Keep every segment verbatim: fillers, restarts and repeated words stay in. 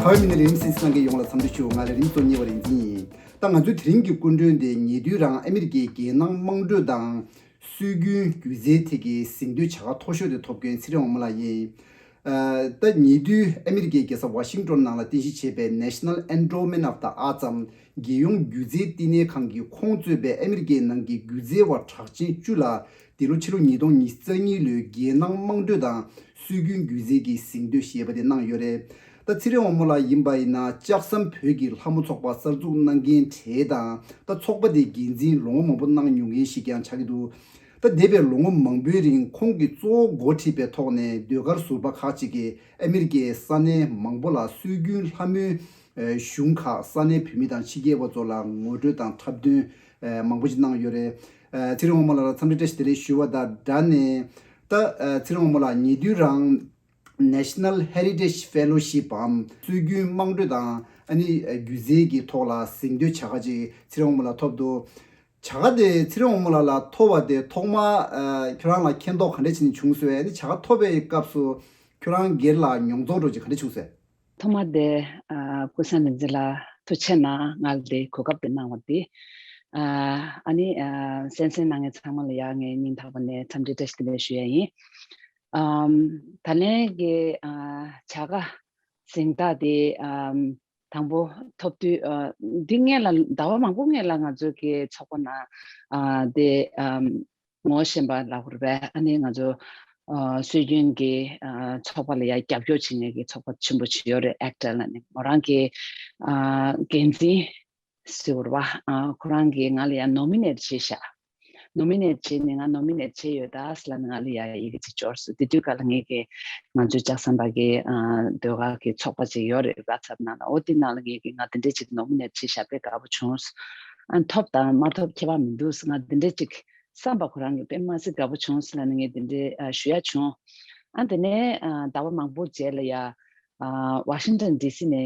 ཨ་མི་ནི་རིམ་སིན་སང་གི་ཡོངས་ལ་འཚམས་འདྲི་ཞུ། ང་ལ་རིམ་གཙོ་གཉིས་པ་རིན་འཛིན་ཡིན། ད་ང་ཚོའི་དེ་རིང་གི་སྐུ་མགྲོན་དེ་ཉེ་དུས་རང་ཨ་མི་རི་ཀའི་རྒྱལ་ནང་དམངས་ཁྲོད་དང་སྲོལ་རྒྱུན་སྒྱུ་རྩལ་ཐད་ཀྱི་གཟེངས་བསྟོད་བྱ་དགའ་མཐོ་ཤོས་དེ་ཐོབ་མཁན་ཚེ་རིང་དབང་མོ་ལགས་ཡིན། ཨ་ད་ཉེ་དུས་ཨ་མི་རི་ཀའི་རྒྱལ་ས་ཝ་ཤིང་ཏོན་ནང་ལ་རྟེན་གཞི་བྱས་པའི་National Endowment of the Arts་འམ་རྒྱལ་ཡོངས་སྒྱུ་རྩལ་བསྟི་གནས་ཁང་གིས་ཁོང་གཙོས་པའི་ཨ་མི་རི་ཀའི་ནང་གི་སྒྱུ་རྩལ་བ་གྲགས་ཅན་བཅུ་ལ་འདི་ལོ་ཕྱི་ལོ་ཉིས་སྟོང་ཉི་ཤུ་རྩ་གཉིས་ལོའི་རྒྱལ་ནང་དམངས་ཁྲོད་དང་སྲོལ་རྒྱུན་སྒྱུ་རྩལ་གྱི་གཟེངས་བསྟོད་ཞེས་པ་དེ་གནང་ཡོད་རེད། ད་ཚེ་རིང་དབང་མོ་ལགས་ཡིན་པ་ཡིན་ན་ལྕགས་ཟམ་བོད་ཀྱི་ལྷ་མོ་ཚོགས་པ་གསར་འཛུགས་གནང་མཁན་གྲས་དང་ད་ཚོགས་པ་དེའི་འགན་འཛིན་ལོ་ངོ་མང་པོ་གནང་མྱོང་མཁན་ཞིག་ཀྱང་ཆགས་ཀྱི་འདུག་ད་འདས་པའི་ལོ་ངོ་མང་པོའི་རིང་ཁོང་གིས་གཙོ་བོ་འགོ་ཁྲིད་པའི་ཐོག་ནས་ཟློས་གར་ཟུར་པ་ཁག་ཅིག་གིས་ཨ་མི་རི་ཀའི་ས་གནས་མང་པོ་ལ་སྲོལ་རྒྱུན་ལྷ་མོའི་གཞུང་ཁག་ས་གནས་བོད་མི་དང་ཕྱི་རྒྱལ་བ་ཚོ་ལ་ངོ་སྤྲོད་དང་འཁྲབ་སྟོན་མང་པོ་ཞིག་གནང་ཡོད་རེད། ཚེ་རིང་དབང་མོ་ལགས་ལ་འཚམས་འདྲི་བཀྲ་ཤིས་བདེ་ལེགས་ཞུ་བ་དང་སྦྲགས་ནས་ད་ཚེ་རིང་དབང་མོ་ལགས་ཉེ་དུས་རང་National Heritage Fellowshipའམ་སྲོལ་རྒྱུན་དམངས་ཁྲོད་དང་ཨ་ནི་སྒྱུ་རྩལ་གྱི་ཐོག་ལ་གཟེངས་བསྟོད་བྱ་དགའ་ཅིག་ཚེ་རིང་དབང་མོ་ལགས་ཐོབ་འདུག་བྱ་དགའ་དེ་ཚེ་རིང་དབང་མོ་ལགས་ལ་ཐོབ་པ་དེ་ཐོག་མ་ཨ་ཁྱོད་རང་ལ་མཁྱེན་རྟོགས་ག་འདྲ་བྱས་ནས་བྱུང་སོང་། ཨ་ནི་བྱ་དགའ་ཐོབ་པའི་སྐབས་སུ་ཁྱོད་རང་སྒེར་ལ་མྱོང་ཚོར་འདྲ་ཅིག་ག་འདྲ་བྱུང་སོང་། ཐོག་མ་དེ་ཨ་ཀུན་བཟང་རིག་འཛིན་ལགས་ཐུགས་རྗེ་གནང་། ང་ལ་དེ་གོ་སྐབས་དེ་གནང་བ་དེ། ཨ་ཨ་ནི་ཨ་གསན་གཟིགས་གནང་མཁན་ཚང་མ་ལ་ཡང་ངས་སྙིང་ཐག་པ་ནས་འཚམས་འདྲི་བཀྲ་ཤིས་བདེ་ལེགས་ཞུ་ཡ་ཡིན། ཨམ་ད་ལན་གྱི་ཨ་བྱ་དགའ་གཟེངས་རྟགས་དེ་ཨམ་དང་པོ་ཐོབ་དུས་ཨ་འདི་སྔོན་ལ་ཟླ་བ་མང་པོ་སྔོན་ལ་ང་ཚོ་གི་ཚོགས་པ་ནང་ཨ་དེ་ཨམ་ངོ་ཤེས་པ་ལབ་དགོས་རེད་པས། ཨ་ནི་ང་ཚོ་ཨ་སྲོལ་རྒྱུན་གྱི་ཨ་ཚོགས་པ་ལ་ཡང་རྒྱབ་སྐྱོར་བྱེད་མཁན་གྱི་ཚོགས་པ་ཆེན་པོ་ཅིག་ཡོད་རེད། ཨེག་ཊར་ལབ་ནས་མོ་རང་གི་ཨ་འགན་འཛིན་ཟེར་དགོས་རེད་པ། ཨ་ཁོ་རང་གིས་ང་ལ་ཡང་ནོ་མི་ནེཊ་བྱས་ཤག་ནོ་མི་ནེཊ་བྱས་ནས་ང་ནོ་མི་ནེཊ་བྱས་ཡོད་ད་ཟེར་ལབ་ནས་ང་ལ་ཡང་ཡི་གེ་ཅིག་འབྱོར་སོང་། དེ་དུས་སྐབས་ལ་ངེད་ཀྱི་ང་ཚོའི་ལྕགས་ཟམ་པ་གི་ཨ་ཟློས་གར་གྱི་ཚོགས་པ་ཅིག་ཡོད་རེད་ཝ་ཊི་སེབ་ནང་ལ། འོ་དེ་ནང་ལ་ངེད་ཀྱིས་ང་དེ་འདྲས་ཅིག་ནོ་མི་ནེཊ་བྱས་ཤག་དཔེ་དགའ་པོ་བྱུང་། ཨ་ཐོབ་དང་མ་ཐོབ་ཁྱད་པར་མི་འདུག་ང་དེ་འདྲས་ཅིག་བསམ་པ་ཁོ་རང་གིས་དཔེ་མ་སྲིད་དགའ་པོ་བྱུང་ཟེར་ལབ་ནས་ངས་དེ་འདྲའི་ཨ་ཞུ་ཡ་བྱུང་། ཨ་དེ་ནས་ཨ་ཟླ་བ་མང་པོ་རྗེས་ལ་ཡ་ཨ་ཝ་ཤིང་ཊོན་ཌི་སི་ནས་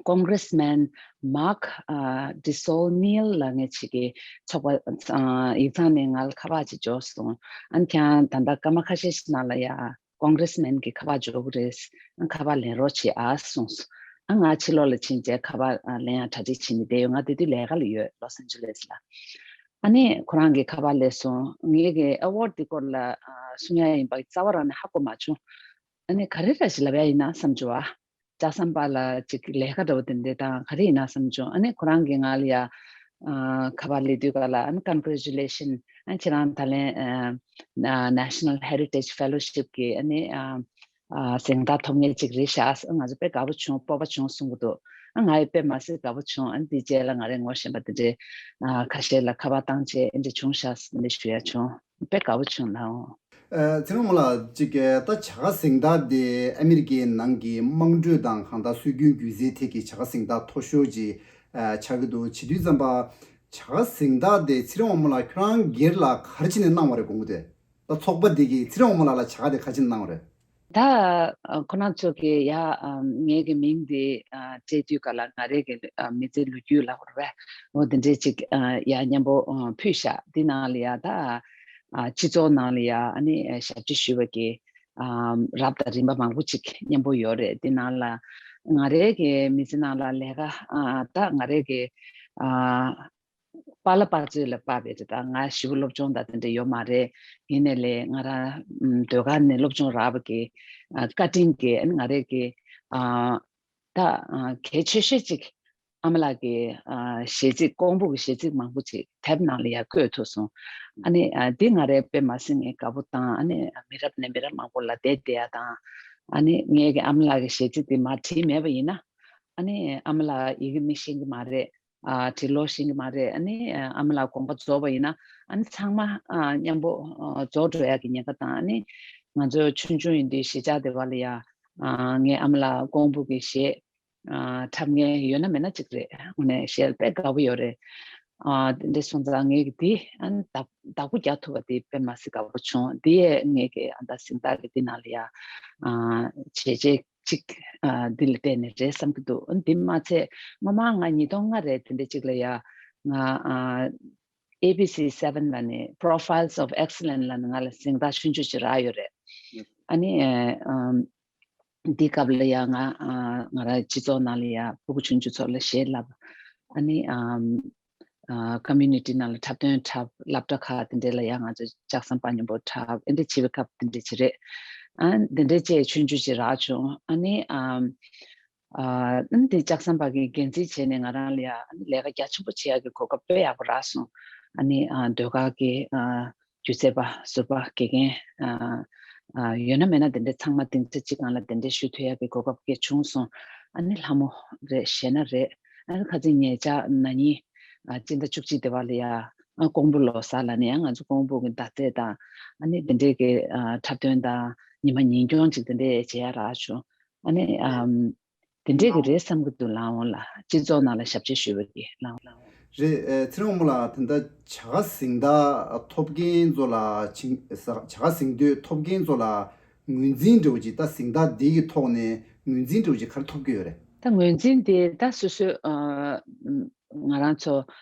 ཨམ་Congressman Mark ཨ་Desaulniers་ལབ་མཁན་ཅིག་གིས་ཚོགས་པ་ཨ་ཡིག་ཚང་ནས་ང་ལ་ཁ་པར་ཅིག་འབྱོར་སོང་། ཨ་ནི་ཁྱེད་རང་ད་ལྟ་སྐར་མ་ཁ་ཤས་ཤིག་ནང་ལ་ཡ་Congressman་གི་ཁ་པར་འབྱོར་གི་རེད། ཨ་ཁ་པར་ལེན་རོགས་བྱེད་ཨ་གསུངས་སོང་། ཨ་ང་ཕྱི་ལོགས་ལ་ཕྱིན་རྗེས་ཁ་པར་ཨ་ལེན་ཡ་གྲ་སྒྲིག་བྱས་ནས་བསྡད་ཡོད། ང་དེ་དུས་ལས་ཀ་ལ་ཡོད་ལོས་ཨན་ཇེ་ལེས་ལ། ཨ་ནི་ཁོ་རང་གིས་ཁ་པར་སླེབས་སོང་། ངེད་ཀྱི་ཨེ་ཝོཌ་འདི་སྐོར་ལ་ཨ་གསུང་ཡ་ཡིན་པ་རྩ་བ་རང་ནས་ཧ་གོ་མ་བྱུང་། ཨ་ནི་ག་རེ་ར་ཞིག་ལབ་ཡ་ཡིན་ན་བསམ་བྱུང་བ། ལྕགས་ཟམ་པ་ལ་ཅིག་ལས་ཀ་འདྲ་བོ་དེ་འདྲ་དང་ག་རེ་ཡིན་ན་བསམ་བྱུང་། ཨ་ནི་ཁོ་རང་གིས་ང་ལ་ཡ་ཨ་ཁ་པར་སླེབས་དུས་ག་ལ་ཨ་ནི་Congratulation ཨ་ཁྱེད་རང་ད་ལན་ཨ་National Heritage Fellowship གི་ཨ་ནི་ཨ་ཨ་གཟེངས་རྟགས་ཐོབ་མཁན་ཅིག་རེད་ཤག་ཨ་ང་ཚོ་དཔེ་དགའ་པོ་བྱུང་སྤོབས་པ་བྱུང་གསུང་གི་འདུག་ཨ་ང་ཡི་དཔེ་མ་སྲིད་དགའ་པོ་བྱུང་། ཨ་འདི་རྗེས་ལ་ང་རའི་ངོ་ཤེས་པ་དེ་འདྲའི་ཨ་ཁ་ཤས་ལ་ཁ་པར་བཏང་བྱས་ཨ་འདྲ་བྱུང་ཤག་ཟེར་འདྲ་ཞུ་ཡ་བྱུང་། དཔེ་དགའ་པོ་བྱུང་ལགས། ཨ་ཚེ་རིང་མོ་ལགས་ཅིག་ད་བྱ་དགའ་གཟེངས་རྟགས་དེ་ཨ་མི་རི་ཀའི་ནང་གི་དམངས་ཁྲོད་དང་གང་ལྟར་སྲོལ་རྒྱུན་སྒྱུ་རྩལ་ཐད་ཀྱི་བྱ་དགའ་གཟེངས་རྟགས་མཐོ་ཤོས་ཅིག་ཨ་ཆགས་ཀྱི་འདུག་བྱེད་དུས་ཙམ་པ་བྱ་དགའ་གཟེངས་རྟགས་དེ་ཚེ་རིང་དབང་མོ་ལགས་ཁྱོད་རང་སྒེར་ལ་ག་རེ་བྱས་ནས་གནང་བ་རེད་དགོངས་ཀྱི་འདུག་ད་ཚོགས་པ་འདི་གིས་ཚེ་རིང་དབང་མོ་ལགས་ལ་བྱ་དགའ་དེ་ག་རེ་བྱས་ནས་གནང་བ་རེད། ད་ཨ་ཁོ་རང་ཚོ་གིས་ཡ་ཨ་ངེད་ཀྱི་མིང་འདི་ཨ་སྤྲད་དུས་ག་ལ་ང་རའི་གི་ཨ་མི་ཚེའི་ལོ་རྒྱུས་ལབ་དགོས་རེད་པས། འོ་དེ་འདྲས་ཅིག་ཨ་ཡ་མཉམ་པོ་ཨ་ཕུལ་ཤག་དེ་ནང་ལ་ཡ་ད་ཨ་སྤྱི་ཚོགས་ནང་ལ་ཡ་ཨ་ནི་ཨ་ཞབས་ཕྱི་ཞུ་བ་གི་ཨ་རབ་དང་རིམ་པ་མང་པོ་ཅིག་མཉམ་པོ་ཡོད་རེད། དེ་ནང་ལ་ང་རའི་གི་མི་ཚེ་ནང་ལ་ལས་ཀ་ཨ་ད་ང་རའི་གི་ཨ་པཱ་ལགས་པ་ཚོ་ལ་དཔག་པའི་དེ་དག་ང་ཞེ་པོ་སློབ་སྦྱོང་དང་དེ་འདྲ་ཡོད་མ་རེད། ཡིན་ནའི་ལས་ང་རང་ཨམ་ཟློས་གར་ནས་སློབ་སྦྱོང་རག་པ་གི་ཨ་བཀའ་དྲིན་གྱིས་ཨ་ནི་ང་རའི་གི་ཨ་ད་ཨ་གལ་ཆེ་ཤོས་ཅིག་ཨ་མ་ལགས་ཀྱི་ཨ་གཞས་ཚིག་ཀོང་པོ་གི་གཞས་ཚིག་མང་པོ་ཅིག་དེབ་ནང་ལ་ཡང་བཀོད་ཐུབ་སོང་། ཨ་ནི་ཨ་འདི་ང་རའི་དཔེ་མ་སྲིད་ངས་དགའ་པོ་བཏང་། ཨ་ནི་མི་རབས་ནས་མི་རབས་མང་པོ་ལ་བསྡད་བསྡད་ཡ་དང་། ཨ་ནི་ངས་ཀྱི་ཨ་མ་ལགས་ཀྱི་གཞས་ཚིག་འདི་མར་བྲིས་མེད་པ་ཡིན་ན་ཨ་ནི་ཨ་མ་ལགས་ཡི་གེ་མི་ཤེས་ཀྱི་མ་རེད། ཨ་བྲིས་ཀློག་ཤེས་ཀྱི་མ་རེད། ཨ་ནི་ཨ་མ་ལགས་དགོངས་པ་རྫོགས་པ་ཡིན་ན་ཨ་ནི་ཚང་མ་ཨ་མཉམ་པོ་ཨ་རྫོགས་འགྲོ་ཡག་གི་ཉེན་ཁ་དང་། ཨ་ནི་ང་ཚོ་ཆུང་ཆུང་ཡིན་དུས་གཞིས་ཆགས་དེ་བ་ལ་ཡ་ཨ་ངའི་ཨ་མ་ལགས་ཀོང་པོ་གི་གཞས་ཨ་འཁྲབ་མཁན་ཡོད་ན་མེད་ན་གཅིག་རེད། དངོས་གནས་གཞས་དཔེ་དགའ་པོ་ཡོད་རེད། ཨ་དེ་འདྲ་སོང་ཙང་ངས་ཀྱི་དེ་ཨ་ནི་བདག་བདག་པོ་རྒྱག་ཐུབ་པ་དེ་དཔེ་མ་སྲིད་དགའ་པོ་བྱུང་། དེ་ཡས་ངས་ཀྱི་ཨ་ད་གཟེངས་རྟགས་ཀྱི་དེ་ནང་ལ་ཡ་ཨ་བྱས་རྗེས་ཅིག་ཨ་འདི་ལ་བརྟེན་ནས་རེད་བསམ་གྱི་འདུག་འདི་མ་ཚད་སྔོན་མ་ང་ཉིས་སྟོང་ལྔ་རེད་དེ་འདྲ་ཅིག་ལ་ཡ་ང་ཨ་ཨེ་བི་སི་seven་ལ་ནི་Profiles of Excellence་ལ་ནི་ང་ལ་གཟེངས་རྟགས་ཆུང་ཆུང་ཅིག་རག་ཡོད་རེད། ཨ་ནི་ཨ་ འདི་སྐབས་ལ་ཡང་ང་ཨ་ང་རང་སྤྱི་ཚོགས་ནང་ལ་ཡང་ཕྲུ་གུ་ཆུང་ཆུང་ཚོ་ལ་གཞས་བསླབ། ཨ་ནི་ཨམ་ཨ་ཀོ་མུ་ནི་ཊི་ནང་ལ་འཁྲབ་སྟོན་འཁྲབ། སློབ་གྲྭ་ཁག་དེ་འདྲ་ལ་ཡང་ང་ཚོ་ལྕགས་ཟམ་པ་མཉམ་པོ་འཁྲབ། ཨེ་འདྲ་བྱེད་པའི་སྐབས་དེ་འདྲ་ཅིག་རེད། ཨ་དེ་འདྲ་བྱས་ཆུང་ཆུང་ཅིག་རག་བྱུང་། ཨ་ནི་ཨམ་ཨ་ཨ་ནི་དེ་ལྕགས་ཟམ་པ་གི་འགན་འཛིན་བྱས་ནས་ང་རང་ལ་ཡང་ཨ་ནི་ལས་ཀ་རྒྱ་ཆེན་པོ་བྱེད་ཡག་གི་གོ་སྐབས་དཔེ་ཡག་པོ་རག་སོང་། ཨ་ནི་ཨ་ཟློས་གར་གྱི་ཨ་སྒྱུ་རྩལ་པ་ཟུར་པ་དགེ་རྒན་ཨ་ཨ་ཡོད་ན་མེད་ན་དེ་འདྲའི་ཚང་མ་སྡིངས་ཆ་གཅིག་སྒང་ལ་གདན་འདྲེན་ཞུ་ཐུབ་ཡག་གི་གོ་སྐབས་སྐྱེས་བྱུང་སོང་། ཨ་ནི་ལྷ་མོ་རེད། གཞས་སྣ་རེད། ཨ་ནི་ཁ་སང་ཉེ་ཆར་ན་ནིང་ཨ་སྤྱི་ཟླ་བཅུ་གཅིག་དེ་བ་ལ་ཡ་ཨ་ཀོང་པོ་ལོ་གསར་ལ་ནི་ཡང་ང་ཚོ་ཀོང་པོ་གི་མདའ་རྩེད་དང་ཨ་ནི་དེ་འདྲའི་གི་ཨ་འཁྲབ་སྟོན་དང་ཉི་མ་ཉིན་སྐྱོང་ཅིག་དེ་འདྲའི་བྱེད་ཡ་རག་བྱུང་། ཨ་ནི་ཨམ་དེ་འདྲས་ཀྱི་རེད་བསམ་གྱི་འདུག་ལགས་འོང་ལ། སྤྱི་ཚོགས་ནང་ལ་ཞབས་ཕྱི་ཞུ་བ་གི་ལགས་འོང་། རེད། ཨེ་ཚེ་རིང་དབང་མོ་ལགས། ད་ལྟ་བྱ་དགའ་གཟེངས་རྟགས་ཐོབ་མཁན་ཚོ་ལ་བྱིན་བྱ་དགའ་གཟེངས་བསྟོད་ཐོབ་མཁན་ཚོ་ལ་ངོས་འཛིན་འདྲ་བོ་ཅིག་ད་གཟེངས་རྟགས་འདི་གི་ཐོག་ནས་ངོས་འཛིན་འདྲ་བོ་ཅིག་ག་རེ་ཐོབ་ཀྱི་ཡོད་རེད། ད་ངོས་འཛིན་དེ་ད་སོ་སོའི་ཨ་ང་རང་ཚོ་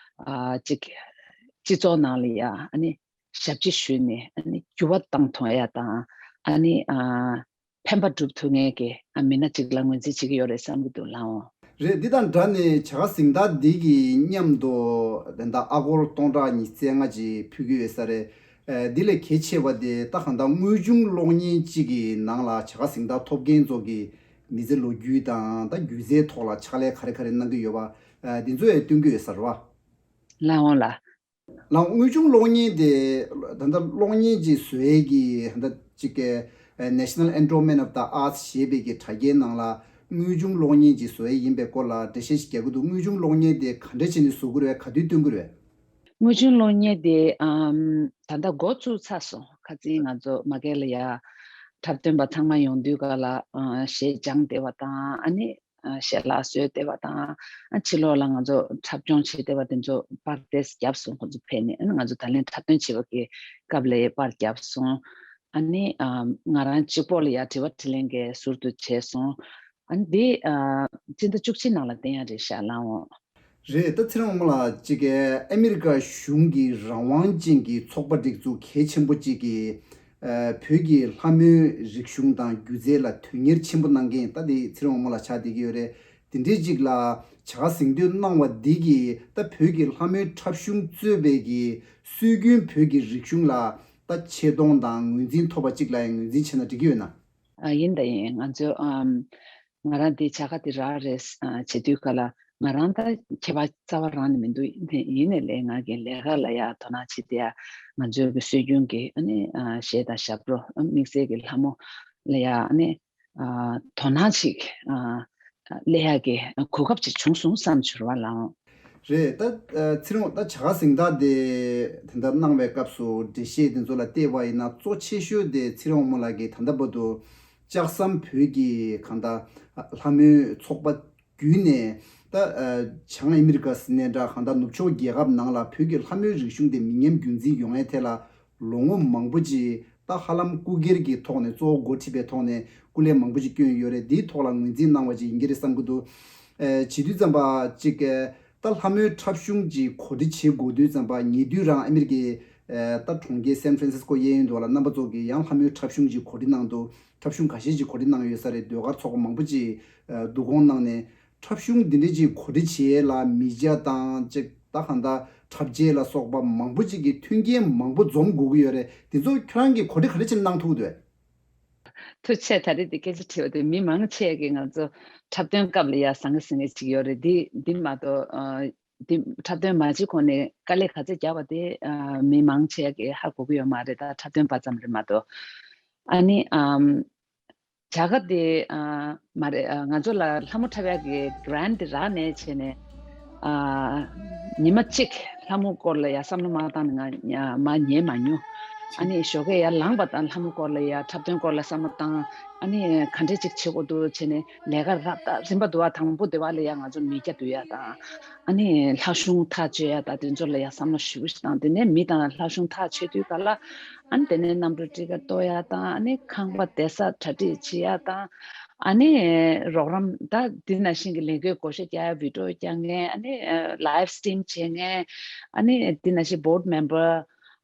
ཨ་ཅིག་སྤྱི་ཚོགས་ནང་ལ་ཡ་ཨ་ནི་ཞབས་ཕྱི་ཞུས་ནས་ཨ་ནི་འགྱུར་བ་བཏང་ཐུབ་ཡ་དང་ཨ་ནི་ཨ། ཕན་པ་སྒྲུབ་ཐུབ་མཁན་གྱི་ཨ་མི་སྣ་གཅིག་ལ་ངོས་འཛིན་བྱེད་ཀྱི་ཡོད་རེད་བསམ་གྱི་འདུག་ལགས་འོང་། རེད། འདི་དང་སྦྲགས་ནས་བྱ་དགའ་གཟེངས་རྟགས་འདི་གི་མཉམ་དུ་ད་ལྟ་ཨ་སྒོར་སྟོང་ཕྲག་ཉི་ཤུ་རྩ་ལྔ་ཅིག་ཕུལ་གྱི་ཡོད་ས་རེད། ཨ་འདི་ལས་གལ་ཆེ་བ་དེ་ད་གང་ལྟར་དངོས་བྱུང་གློག་བརྙན་གཅིག་གི་ནང་ལ་བྱ་དགའ་གཟེངས་རྟགས་ཐོབ་མཁན་ཚོ་གི་མི་ཚེ་ལོ་རྒྱུས་དང་ད་སྒྱུ་རྩལ་ཐོག་ལ་ཕྱག་ལས་ག་རེ་ག་རེ་གནང་གི་ཡོད་པ་ཨ་འདི་ཚོ་ཡང་སྟོན་གྱི་ཡོད་ས་རེད་བ། ལགས་འོང་ལགས། ལགས། དངོས་བྱུང་གློག་བརྙན་དེ་ད་ལྟ་གློག་བརྙན་ཅིག་བཟོ་ཡས་ཀྱི་ད་ལྟ་ཅིག་གི་National Endowment of the Arts ཞེས་པའི་གི་དྲ་རྒྱའི་ནང་ལ་དངོས་བྱུང་གློག་བརྙན་ཅིག་བཟོ་ཡས་ཡིན་པའི་སྐོར་ལ་འགྲེལ་བཤད་ཞིག་རྒྱག་གི་འདུག་དངོས་བྱུང་གློག་བརྙན་དེ་ག་འདྲ་བྱས་ནས་བཟོ་གི་རེད། ག་དུས་སྟོན་གི་རེད། དངོས་བྱུང་གློག་བརྙན་དེ་ཨམ་ད་ལྟ་འགོ་བཙུགས་ཚར་སོང་། ཁ་སང་ང་ཚོ་མ་གི་ལ་ཡ་འཁྲབ་སྟོན་པ་ཚང་མ་ཡོང་དུས་ག་ལ་ཨ་གཞས་སྦྱངས་བསྡད་པ་དང་ཨ་ནི། ཨ་ཞལ་ལག་བཟོས་བསྡད་པ་དང་། ཨ་ཕྱི་ལོགས་ལ་ང་ཚོ་འཁྲབ་སྦྱོང་བྱེད་བསྡད་པ་དེ་ཚོ་པར་དེ་བརྒྱབ་སོང་། ཁོ་ཚོ་ཕེབས་ནས་ཨ་ནི་ང་ཚོ་ད་ལན་འཁྲབ་སྟོན་བྱེད་པ་གི་སྐབས་ལ་པར་བརྒྱབ་སོང་། ཨ་ནི་ཨ་ང་རང་གཅིག་པོ་ལ་ཡ་དྲི་བ་དྲིས་ལན་གྱི་ཟུར་དུ་བྱས་སོང་། ཨ་ནི་དེ་ཨ་སྤྱི་ཟླ་བཅུ་གཅིག་ནང་ལ་བསྟན་ཡ་རེད་ཤག་ལགས་འོང་། རེད། ད་ཚེ་རིང་དབང་མོ་ལགས། གཅིག་གི་ཨ་མི་རི་ཀ་གཞུང་གི་རང་དབང་ཅན་གྱི་ཚོགས་པ་སྒྲིག་འཛུགས་གལ་ཆེན་པོ་གཅིག་གིས་ཨ་བོད་ཀྱི་ལྷ་མོའི་རིག་གཞུང་དང་སྒྱུ་རྩལ་ལ་དོན་གཉེར་ཆེན་པོ་གནང་མཁན་ད་འདི་ཚེ་རིང་དབང་མོ་ལགས་ཆགས་བསྡད་ཀྱི་ཡོད་རེད། དེ་འདྲའི་གཅིག་ལ་བྱ་དགའ་གཟེངས་བསྟོད་གནང་བ་འདི་གིས་ད་བོད་ཀྱི་ལྷ་མོའི་འཁྲབ་གཞུང་གཙོས་པའི་གི་སྲོལ་རྒྱུན་བོད་ཀྱི་རིག་གཞུང་ལ་ད་ཆེ་མཐོང་དང་ངོས་འཛིན་ཐོབ་པ་གཅིག་ལ་ཡང་ངོས་འཛིན་བྱས་ན་འགྲིག་གི་ཡོད་ན། ཨ་ཡིན་ད་ཡིན། ང་ཚོ་ཨམ་ང་རང་འདི་བྱ་དགའ་འདི་རག་རེད་ཨ་བྱེད་དུས་ག་ལ་ང་རང་ད་ཁྱད་པར་རྩ་བ་རང་ནས་མི་འདུག་ཡིན་ནའི་ལས་ང་གི་ལས་ཀ་ལ་ཡ་དོ་སྣང་བྱེད་དེ་ཡ་ང་ཚོའི་གི་སྲོལ་རྒྱུན་གྱི་ཨ་ནི་ཨ་གཞས་དང་ཞབས་བྲོ་ཨ་དམིགས་བསལ་གྱི་ལྷ་མོ་ལ་ཡ་ཨ་ནི་ཨ་དོ་སྣང་ཅིག་ཨ་སླེབས་ཡག་གི་གོ་སྐབས་ཅིག་བྱུང་སོང་བསམ་བྱུང་བ་ལགས། རེད། ད་ཨ་ཚེ་རིང་ད་བྱ་དགའ་གཟེངས་རྟགས་དེ་དེ་འདྲ་གནང་བའི་སྐབས་སུ་འགྲེལ་བཤད་དེ་ཚོ་ལ་བལྟས་པ་ཡིན་ན་གཙོ་ཆེ་ཤོས་དེ་ཚེ་རིང་དབང་མོ་ལགས་ཀྱིས་ད་ལྟ་བར་དུ་ལྕགས་ཟམ་བོད་ཀྱི་གང་ལྟར་ལྷ་མོའི་ཚོགས་པ་བརྒྱུད་ནས་ད་ཨ་བྱང་ཨ་མི་རི་ཀ་ཟེར་ནའི་འདྲ་གང་ལྟར་ནུབ་ཕྱོགས་རྒྱལ་ཁབ་ནང་ལ་བོད་ཀྱི་ལྷ་མོའི་རིག་གཞུང་དེ་མི་ཉམས་རྒྱུན་འཛིན་ཡོང་ཡའི་ཐད་ལ་ལོ་ངོ་མང་པོ་ཅིག་ད་ཧ་ལམ་སྐུ་སྒེར་གྱི་ཐོག་ནས་གཙོ་བོ་འགོ་ཁྲིད་པའི་ཐོག་ནས་སྐུ་ལས་མང་པོ་ཅིག་བསྐྱོན་ཡོད་རེད། འདིའི་ཐོག་ལ་ངོས་འཛིན་གནང་བ་ཅིག་ཡིན་གྱི་རེད་བསམ་གྱི་འདུག་ཨེ་བྱེད་དུས་ཙམ་པ་ཅིག་ཨེ་ད་ལྷ་མོའི་འཁྲབ་གཞུང་ཅིག་གོ་སྒྲིག་བྱེད་དགོས་དུས་ཙམ་པ་ཉེ་དུས་རང་ཨ་མི་རི་ཀའི་ཨེ་ད་གྲོང་ཁྱེར་སན་ཧྥ་རན་སིས་ཀོ་གཡས་གཡོན་དུ་བ་ལ་རྣམ་པ་ཚོ་གིས་ཡང་ལྷ་མོའི་འཁྲབ་གཞུང་ཅིག་གོ་སྒྲིག་གནང་འདུག་འཁྲབ་གཞུང་ཁ་ཤས་ཅིག་གོ་སྒྲིག་གནང་ཡོད་ས་རེད། ཟློས་གར་ཚོགས་པ་མང་པོ་ཅིག་ཨེ་བསྡུ་སྐོང་གནང་ནས། འཁྲབ་གཞུང་འདི་འདྲ་ཅིག་གོ་སྒྲིག་བྱེད་ཡས་ལ་མི་ཆ་དང་ཅིག་ད་གང་ལྟར་འཁྲབ་ཆས་ལ་སོགས་པ་མང་པོ་ཅིག་གི་མཐུན་རྐྱེན་མང་པོ་འཛོམས་དགོས་ཀྱི་ཡོད་རེད། འདི་ཚོ་ཁྱོད་རང་གིས་གོ་སྒྲིག་ག་རེ་བྱས་ནས་གནང་ཐུབ་འདུག་ཐུགས་རྗེ་ཆེ། ད་རེས་འདི་སྐད་ཆ་དྲིས་པ་དེ་མི་མང་ཆེ་གིས་ང་ཚོ་འཁྲབ་སྟོན་སྐབས་ལ་ཡ་ཟང་ངེ་ཟིང་ངེ་ཅིག་ཡོད་རེད། འདི་འདི་མ་གཏོགས་ཨ་འདི་འཁྲབ་སྟོན་མ་བྱེད་གོང་ནས་དཀའ་ལས་ག་ཚོད་བརྒྱབ་པ་དེ་ཨ་མི་མང་ཆེ་གིས་ཧ་གོ་གི་ཡོད་མ་རེད། ད་འཁྲབ་སྟོན་པ་ཙམ་རེད་མ་གཏོགས། ཨ་ནི་ཨམ། བྱ་དགའ་དེ་ཨ་མ་རེད། ཨ་ང་ཚོ་ལ་ལྷ་མོ་འཁྲབ་ཡག་གི་གྷི་རན་ཊི་དེ་རག་ནས་བྱས་ནས་ཨ་ཉི་མ་གཅིག་ལྷ་མོ་སྐོར་ལ་ཡ་བསམ་བློ་མ་བཏང་ནས་ང་ཉ་མ་ཉལ་མ་མྱོང་། ཨ་ནི་ཞོགས་ཀས་ཡར་ལངས་པ་དང་ལྷ་མོ་སྐོར་ལ་ཡ་འཁྲབ་སྟོན་སྐོར་ལ་བསམ་བློ་བཏང་། ཨ་ནི་ག་འདྲས་ཅིག་བྱེད་དགོས་འདུག་བྱས་ནས་ལས་ཀ་རབ་ད་རིམ་པ་འདུག་བ། དང་པོ་དེ་བ་ལ་ཡ་ང་ཚོ་མེ་སྐྱ་འདུལ་ཡ་དང་། ཨ་ནི་ལྷ་གཞུང་ཐག་གཅོད་ཡ་དང་དེ་ཚོ་ལ་ཡ་བསམ་བློ་ཞེ་པོ་ཞིག་བཏང་། དེ་ནས་མི་དང་ལྷ་གཞུང་ཐག་ཆོད་དུས་ག་ལ་ཨ་ནི་དེ་ནས་གནམ་གྲུ་ཊི་ཀེ་ཊི་གཏོར་ཡ་དང་། ཨ་ནི་ཁང་པ་བསྡད་ས་གྲ་སྒྲིག་བྱེད་ཡ་དང་། ཨ་ནི་རོགས་རམ་ད་འདི་ནང་བཞིན་གྱི་ལས་འགུལ་བགོ་བཤའ་རྒྱག་ཡ་བི་ཌི་ཡོ་རྒྱག་མཁན། ཨ་ནི་ལའིབ་སི་ཊི་རིམ་བྱེད་མཁན། ཨ་ནི་འདི་ནང་བཞིན་བྷོར་ཌི་མེམ་བར་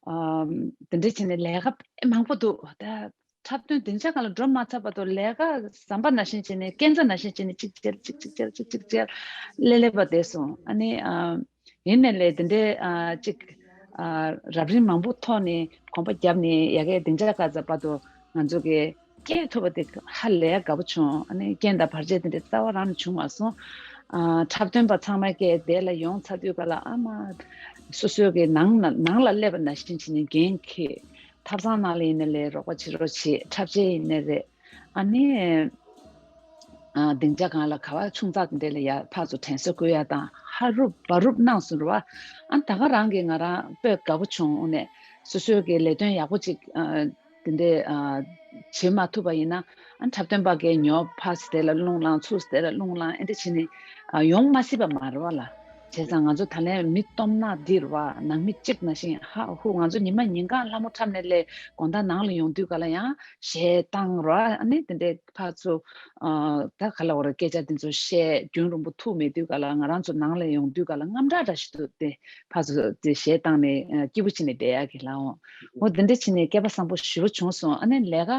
ཨམ་དེ་འདྲ་བྱས་ནས་ལས་ཀ་དཔེ་མང་པོ་འདུག་ད། འཁྲབ་སྟོན་སྡིངས་ཆ་སྒང་ལ་འགྲོ་མ་ཚར་བར་དུ་ལས་ཀ་ཟམ་པ་ནང་བཞིན་བྱས་ནས་སྐས་འཛེག་ནང་བཞིན་བྱས་ནས་གཅིག་བྱས་གཅིག་གཅིག་བྱས་གཅིག་གཅིག་བྱས་ལེ་ལེ་བ་བསྡད་སོང་། ཨ་ནི་ཨ། ཡིན་ནའི་ལས་དེ་འདྲའི་ཨ་ཅིག་ཨ་རབ་རིམ་མང་པོ་ཐོག་ནས་གོམ་པ་བརྒྱབ་ནས་ཡ་གའི་སྡིངས་ཆ་ཁ་ཚ་བར་དུ་ང་ཚོ་གི་སྐྱེལ་ཐུབ་པ་དེ་ཧ་ལས་དགའ་པོ་བྱུང་། ཨ་ནི་རྐྱེན་དང་བར་ཆད་དེ་འདྲའི་རྩ་བ་རང་ནས་བྱུང་མ་སོང་། ཨ་འཁྲབ་སྟོན་པ་ཚང་མ་སྐྱེལ་དེ་ལ་ཡོང་ཚར་དུས་ག་ལ་ཨ་མ་སོ་སོའི་གི་ནང་ན་ནང་ལ་སླེབས་པ་ནང་བཞིན་བྱས་ནས་འགན་འཁྱེར། ཐབ་ཚང་ནང་ལ་ཡིན་ནའི་ལས་རོགས་པ་བྱེད་རོགས་བྱེད། འཁྲབ་ཆས་ཡིན་ནའི་རེད། ཨ་ནི། ཨ་སྡིངས་ཆ་སྒང་ལ་ག་བ་ཆུང་ཙག་དེ་འདྲ་ལ་ཡ་ཕར་ཚུར་དྲན་གསོ་བསྐུལ་ཡ་དང་ཧ་རུབ་བ་རུབ་གནང་སོང་ར་བ། ཨ་ད་ག་རང་གིས་ང་རང་དཔེ་དགའ་པོ་བྱུང་། དངོས་གནས་སོ་སོའི་གི་ལས་དོན་ཡག་པོ་ཅིག་ཨ་དེ་འདྲའི་ཨ་བྱེད་མ་ཐུབ་པ་ཡིན་ན་ཨ་འཁྲབ་སྟོན་པ་གིས་ཉོ་ཕར་ཚུར་དེ་ལ་རླུང་ལངས་ཚུར་ཚུར་དེ་ལ་རླུང་ལངས་ཨེ་འདྲ་བྱས་ནས་ཨ་ཡོང་མ་སྲིད་པ་མ་རེད་བ་ལ། བྱས་ཙང་ང་ཚོ་ད་ལན་མི་སྟོབས་ནག་འདི་རེད་བ། ནང་མི་གཅིག་ནང་བཞིན་ཧ་ཧུ་ང་ཚོ་ཉི་མ་ཉིན་གང་ལྷ་མོ་འཁྲབ་ནས་སླེབས་དགོང་དག་ནང་ལ་ཡོང་དུས་ག་ལ་ཡང་གཞས་བཏང་ར་ཨ་ནི་དེ་འདྲའི་ཕར་ཚུར་ཨ་ད་ག་ལ་བ་ར་སྐད་ཆ་དེ་ཚོ་བཤད། རྒྱུན་རིང་པོ་ཐུག་མེད་དུས་ག་ལ་ང་རང་ཚོ་ནང་ལ་ཡོང་དུས་ག་ལ་དངངས་སྐྲག་འདྲ་ཞིག་འདུག་སྟེ། ཕར་ཚུར་དེ་གཞས་བཏང་ནས་ཨ་སྐྱིད་པོ་བྱས་ནས་བསྡད་ཡག་གི་ལ་འོང་། འོ་དེ་འདྲ་བྱས་ནས་སྐལ་པ་བཟང་པོ་ཞེ་པོ་བྱུང་སོང་། ཨ་ནི་ལས་ཀ་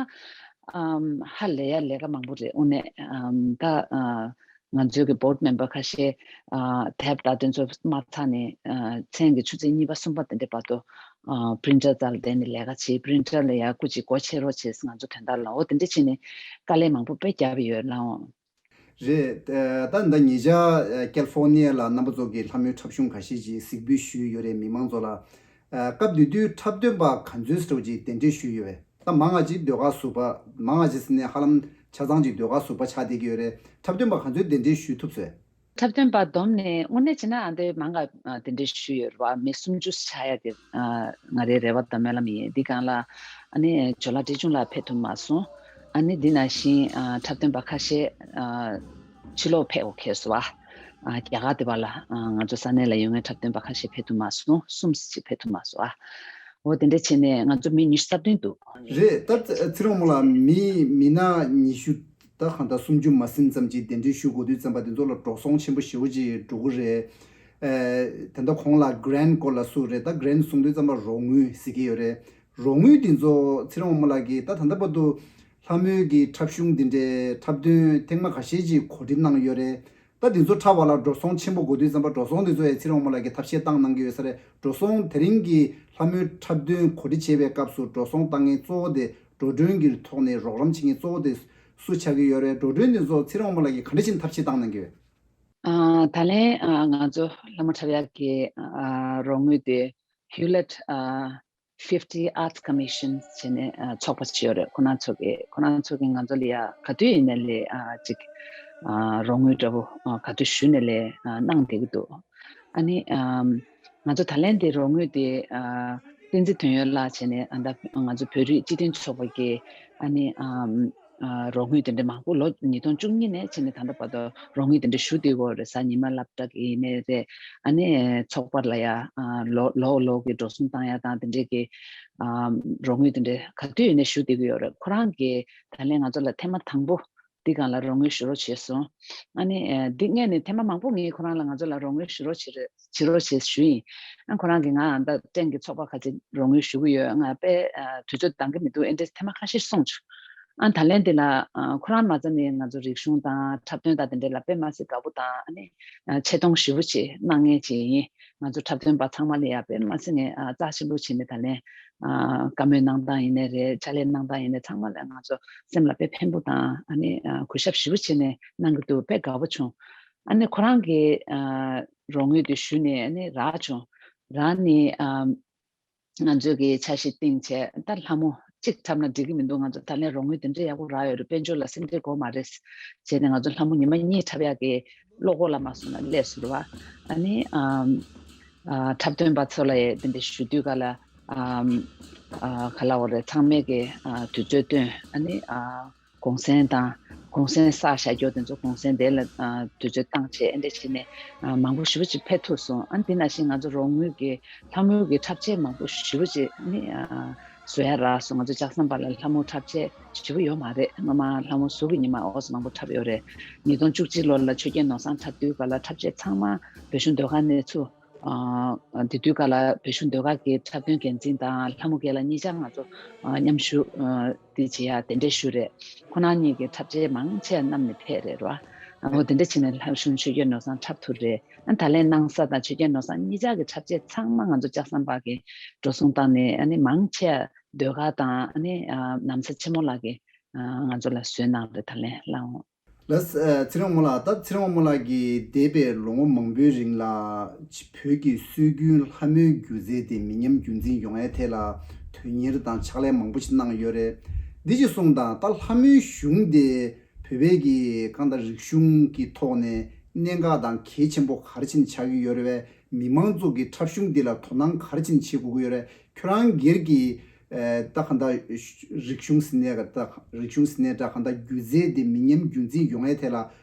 ཨམ་ཧ་ལས་ཡ་ལས་ཀ་མང་པོ་རེད། དངོས་གནས་ཨམ་ད་ཨ་ང་ཚོའི་གི་board member ཁ་ཤས་ཨ་དེབ་དང་དེ་ཚོ་མ་ཚར་ནས་ཨ་མཚན་གི་ཆུ་ཚོད་གཉིས་པ་གསུམ་པ་དེ་འདྲའི་བར་དུ་ཨ་printer རྩ་ལ་བསྡད་ནས་ལས་ཀ་བྱེད། printer ལ་ཡ་སྐུ་མཁྱེན་སྒོ་ཕྱེ་རོགས་བྱེད་ཟེར་ང་ཚོ་དོན་དག་ལ་འོ་དེ་འདྲ་བྱས་ནས་དཀའ་ལས་མང་པོ་དཔེ་བརྒྱབ་ཡོད་ལགས་འོང་། རེད། ཨ་ད་ད་ཉེ་ཆར་ཨ་ཀལ་ཧྥོར་ནི་ཡ་ལ་རྣམ་པ་ཚོ་གིས་ལྷ་མོའི་འཁྲབ་གཞུང་ཁ་ཤས་ཅིག་གཟིགས་འབུལ་ཞུས་ཡོད་རེད་མི་མང་ཚོ་ལ། ཨ་སྐབས་དེ་དུས་འཁྲབ་སྟོན་པ་ག་ཚོད་ཙམ་ཅིག་གདན་འདྲེན་ཞུས་ཡོད་པས། ད་མང་ང་ཅིག་ཟློས་གར་ཟུར་པ། མང་ང་ཅིག་ཟེར་ནས་ཧ་ལམ་ཆ་ཚང་ཅིག་ཟློས་གར་ཟུར་པ་ཆགས་བསྡད་ཀྱི་ཡོད་རེད། འཁྲབ་སྟོན་པ་ག་ཚོད་གདན་འདྲེན་ཞུ་ཐུབ་ཚོད། འཁྲབ་སྟོན་པ་བསྡོམས་ནས་དངོས་གནས་བྱས་ན་ཨ་འདི་མང་ག་ཨ་གདན་འདྲེན་ཞུས་ཡོད་རེད་བ། མི་སུམ་ཅུ་ཆགས་ཡ་གི་ཨ་ང་རའི་རེ་བ་དང་སྨོན་ལམ་ཡིན། འདི་སྒང་ལ་ཨ་ནི་ཇོ་ལགས་བཀྲས་ཆུང་ལགས་ཕེབས་ཐུབ་མ་སོང་། ཨ་ནི་འདི་ནང་བཞིན་ཨ་འཁྲབ་སྟོན་པ་ཁ་ཤས་ཨ་ཕྱི་ལོགས་ཕེབས་དགོས་ཁེལ་སོང་བ། ཨ་རྒྱ་གར་དེ་བ་ལ་ཨ་ང་ཚོ་ས་གནས་ལ་ཡོད་མཁན་འཁྲབ་སྟོན་པ་ཁ་ཤས་ཕེབས་ཐུབ་མ་སོང་། གསུམ་ཅིག་ཕེབས་ཐུབ་མ་སོང་ཨ། འོ་དེ་འདྲ་བྱས་ནས་ང་ཚོ་མི་ཉི་ཤུ་རྩ་བདུན་འདུག་རེད། ད་ཚེ་རིང་དབང་མོ་ལགས་མི་མི་སྣ་ཉི་ཤུ་ད་གང་ལྟར་སུམ་ཅུ་མ་ཟིན་ཙམ་ཅིག་གདན་འདྲེན་ཞུ་དགོས་དུས་ཙམ་པ་དེ་ཚོ་ལ་འགྲོ་སོང་ཆེན་པོ་ཞེ་པོ་ཅིག་འགྲོ་གི་རེད། ཨེ་ད་ལྟ་གོང་ལ་grant སྐོར་ལ་གསུངས་རེད། ད་grant གསུང་དུས་ཙམ་པ་རོགས་དངུལ་ཟེར་གྱི་ཡོད་རེད། རོགས་དངུལ་དེ་ཚོ་ཚེ་རིང་དབང་མོ་ལགས་ཀྱིས་ད་ད་ལྟ་བར་དུ་ལྷ་མོའི་གི་འཁྲབ་གཞུང་འདི་འདྲའི་འཁྲབ་སྟོན་ཐེངས་མ་ཁ་ཤས་ཅིག་གོ་སྒྲིག་གནང་ཡོད་རེད། ད་དེ་ཚོ་འཁྲབ་པ་ལ་འགྲོ་སོང་ཆེན་པོ་དགོས་དུས་ཙམ་པ་འགྲོ་སོང་དེ་ཚོ་ཡང་ཚེ་རིང་དབང་མོ་ལགས་ཀྱིས་ཐབས་ཤེས་བཏང་གནང་གི་ཡོད་ས་རེད། འགྲོ་སོང་དེ་རིང་གི་ལྷ་མོའི་འཁྲབ་སྟོན་གོ་སྒྲིག་བྱེད་པའི་སྐབས་སུ་འགྲོ་སོང་བཏང་མཁན་གཙོ་བོ་དེ་འགྲོ་གྲོན་གྱི་ཐོག་ནས་རོགས་རམ་བྱེད་མཁན་གཙོ་བོ་དེ་སུ་ཆགས་ཀྱི་ཡོད་རེད། འགྲོ་གྲོན་དེ་ཚོ་ཚེ་རིང་དབང་མོ་ལགས་ཀྱིས་ག་འདྲ་བྱས་ནས་ཐབས་ཤེས་བཏང་གནང་གི་ཡོད། ཨ་ད་ལན་ཨ་ང་ཚོ་ལྷ་མོ་འཁྲབ་ཡག་གི་ཨ་རོགས་དངུལ་དེ་Hewlett ཨ་fifty Arts Commission བྱས་ནས་ཨ་ཚོགས་པ་ཅིག་ཡོད་རེད། ཁོ་རང་ཚོ་གིས་ཁོ་རང་ཚོ་གིས་ང་ཚོ་ལ་ཡ་ག་དུས་ཡིན་ནའི་ལས་ཨ་ཅིག་ཨ་རོགས་དངུལ་འདྲ་པོ་ཨ་ག་དུས་ཞུ་ནའི་ལས་ཨ་གནང་བསྡད་ཀྱི་འདུག་ཨ་ནི་ཨམ་ང་ཚོ་ད་ལན་དེ་རོགས་དངུལ་དེ་ཨ་བསྟན་འཛིན་དོན་ཡོད་ལགས་བྱས་ནས་ཨ་ད་ང་ཚོ་བོད་རིགས་སྤྱི་མཐུན་ཚོགས་པ་གིས་ཨ་ནི་ཨམ་ཨ་རོགས་དངུལ་དེ་འདྲ་མང་པོ་ལོ་ཉིས་སྟོང་བཅུ་གཉིས་ནས་བྱས་ནས་ད་ལྟ་བར་དུ་རོགས་དངུལ་དེ་འདྲ་ཞུ་བསྡད་ཀྱི་ཡོད་རེད། གཟའ་ཉི་མ་སློབ་གྲྭ་གི་ཡིན་ནའི་རེད། ཨ་ནི་ཚོགས་པ་ལ་ཡ་ཨ་ལོ་ལོ་ལོ་གི་འགྲོ་སོང་བཏང་ཡ་དང་དེ་འདྲས་ཀྱི་ཨ་རོགས་དངུལ་དེ་འདྲས་ག་དུས་ཡིན་ནའི་ཞུ་བསྡད་ཀྱི་ཡོད་རེད། ཁོ་རང་གིས་ད་ལན་ང་ཚོ་ལ་ཐེངས་མ་དང་པོ་འདི་སྒང་ལ་རོགས་དངུལ་ཞུ་རོགས་བྱས་སོང་། ཨ་ནི་ཨ་འདི་སྔོན་ནས་ཐེངས་མ་མང་པོ་ངས་ཁོ་རང་ལ་ང་ཚོ་ལ་རོགས་དངུལ་ཞུ་རོགས་བྱེད་རེད། བྱེད་རོགས་བྱེད་ཞུས་ཡིན། ཨ་ཁོ་རང་གིས་ང་ཨ་ད་ཀྲེན་གྱི་ཚོགས་པ་ཁ་ཅིག་རོགས་དངུལ་ཞུ་གི་ཡོད། ང་དཔེ་ཨ་དུས་ཚོད་འདང་གི་མི་འདུག་ཨེ་འདྲས་ཐེངས་མ་ཁ་ཤས་གསུངས་བྱུང་། ཨ་ད་ལན་འདི་ལ་ཨ་ཁོ་རང་མ་ཚད་ནས་ང་ཚོ་རིག་གཞུང་དང་འཁྲབ་སྟོན་དང་དེ་འདྲས་ལ་དཔེ་མ་སྲིད་དགའ་པོ་དང་ཨ་ནི་ཨ་ཆེ་མཐོང་ཞེ་པོ་ཅིག་གནང་མཁན་ཅིག་ཡིན། ང་ཚོ་འཁྲབ་སྟོན་པ་ཚང་མ་ལ་ཡ་དཔེ་མ་སྲིད་ནས་ཨ་རྩ་ཆེན་པོ་བྱས་ནས་ད་ལན་ཨ་བཀའ་མོལ་གནང་སྟངས་ཡིན་ནའི་རེད། ཕྱག་ལས་གནང་སྟངས་ཡིན་ནའི་ཚང་མ་ལ་ང་ཚོ་སེམས་ལ་དཔེ་ཕན་པོ་དང་ཨ་ནི་ཨ་གུས་ཞབས་ཞེ་པོ་བྱས་ནས་གནང་གི་འདུག་དཔེ་དགའ་པོ་བྱུང་། ཨ་ནི་ཁོ་རང་གིས་ཨ་རོགས་དངུལ་དེ་ཞུས་ནས་ཨ་ནི་རག་བྱུང་། རག་ནས་ཨ་ང་ཚོས་ཀྱི་འཆར་གཞི་བཏིང་བྱས་ད་ལྷ་མོ་གཅིག་འཁྲབ་ན་འགྲིག་གི་མི་འདུག་ང་ཚོ་ད་ལན་རོགས་དངུལ་དེ་འདྲ་ཡག་པོ་རག་ཡོད་རེད། དཔལ་འབྱོར་ལ་སེམས་ཁྲལ་དགོས་མ་རེད་བྱས་ནས་ང་ཚོ་ལྷ་མོ་ཉི་མ་གཉིས་འཁྲབ་ཡག་གི་བློ་ཁོག་ལ་མ་སོང་ན་སླེབས་སོང་ར། ཨ་ནི་ཨམ་ཨ་འཁྲབ་སྟོན་པ་ཚོ་ལ་ཡང་དེ་འདྲ་ཞུ་དུས་ག་ལ་ཨམ་ཨ་ག་ལ་བ་རེད། ཚང་མས་ཀྱི་ཨ་དུས་ཚོད་བཏོན། ཨ་ནི་ཨ་གུང་སེང་དང་གུང་སེང་བསགས་བཞག་རྒྱུ་དེ་ཚོ་གུང་སེང་དེ་ལ་ཨ་དུས་ཚོད་བཏང་བྱས་ཨེ་འདྲ་བྱས་ནས་ཨ་མང་པོ་ཞེ་པོ་ཅིག་ཕེབས་ཐུབ་སོང་། ཨ་ནི་དེ་ནང་བཞིན་ང་ཚོ་རོགས་དངུལ་གྱི་ལྷ་མོའི་གི་འཁྲབ་ཆས་མང་པོ་ཞེ་པོ་ཅིག་ནི་ཨ་བཟོ་ཡ་རག་སོང་། ང་ཚོ་ལྕགས་ཟམ་པ་ལ་ལྷ་མོ་འཁྲབ་ཆས་ཞེ་པོ་ཡོད་མ་རེད། སྔོན་མ་ལྷ་མོ་གཟུགས་ཀྱི་ཉི་མ་ཨོ་ཙམ་མང་པོ་འཁྲབ་ཡོད་རེད། ཉིས་སྟོང་བཅུ་གཅིག་ལོ་ལ་ཆོས་རྒྱལ་ནོར་བཟང་འཁྲབ་དུས་ག་ལ་འཁྲབ་ཆས་ཚང་མ་བོད་གཞུང་ཟློས་གར་གནས་ཚུལ་ ཨ་དེ་དུས་ག་ལ་བོད་གཞུང་ཟློས་གར་གྱི་འཁྲབ་སྟོན་འགན་འཛིན་དང་ལྷ་མོ་རྒན་ལགས་གཉིས་ཆ་ང་ཚོ་ཨ་མཉམ་ཞུགས་ཨ་དེ་བྱེད་ཡ་གདན་འདྲེན་ཞུས་རེད། ཁོང་རྣམ་གཉིས་ཀྱི་འཁྲབ་ཆས་མང་ཆེ་བ་བསྣམས་ནས་ཕེབས་རེད་ར། ཨ་འོ་དེ་འདྲ་བྱས་ནས་ལྷ་གཞུང་ཆོས་རྒྱལ་ནོར་བཟང་འཁྲབ་ཐུབ་རེད། ཨ་ད་ལན་སྣང་ས་དང་ཆོས་རྒྱལ་ནོར་བཟང་གཉིས་ཆ་གི་འཁྲབ་ཆས་ཚང་མ་ང་ཚོ་ལྕགས་ཟམ་པ་གིས་འགྲོ་སོང་བཏང་ནས་ཨ་ནི་མང་ཆེ་བ་ཟློས་གར་དང་ཨ་ནི་ཨ་ན་བཟའ་ཆེན་མོ་ལགས་ཀྱིས་ཨ་ང་ཚོ་ལ་བཟོས་གནང་རེད། ད་ལན་ལྷ་མོ། ལགས། ཨ་ཚེ་རིང་དབང་མོ་ལགས། ད་ཚེ་རིང་དབང་མོ་ལགས་ཀྱིས་འདས་པའི་ལོ་ངོ་མང་པོའི་རིང་ལ་བོད་ཀྱི་སྲོལ་རྒྱུན་ལྷ་མོའི་སྒྱུ་རྩལ་དེ་མི་ཉམས་རྒྱུན་འཛིན་ཡོང་ཡའི་ཐད་ལ་དོན་གཉེར་དང་ཕྱག་ལས་མང་པོ་ཞིག་གནང་ཡོད་རེད། འདི་ཅིག་གསུངས་དང་། ད་ལྷ་མོའི་གཞུང་དེ་བོད་པའི་གི་གང་ལྟར་རིག་གཞུང་གི་ཐོག་ནས་གནད་འགག་དང་གལ་ཆེན་པོ་ག་རེ་བྱས་ནས་ཆགས་ཀྱི་ཡོད་རེད་པས། མི་མང་ཚོ་གི་འཁྲབ་གཞུང་འདི་ལ་དོ་སྣང་ག་རེ་བྱས་ནས་བྱེད་དགོས་ཀྱི་ཡོད་རེད། ཁྱོད་རང་སྒེར་གྱི་ཨ་ད་གང་ལྟར་རིག་གཞུང་ཟེར་ནའི་ད་རིག་གཞུང་ཟེར་ནའི་འདྲ། གང་ལྟར་སྒྱུ་རྩལ་འདི་མི་ཉམས་རྒྱུན་འཛིན་ཡོང་ཡའི་ཐད་ལ་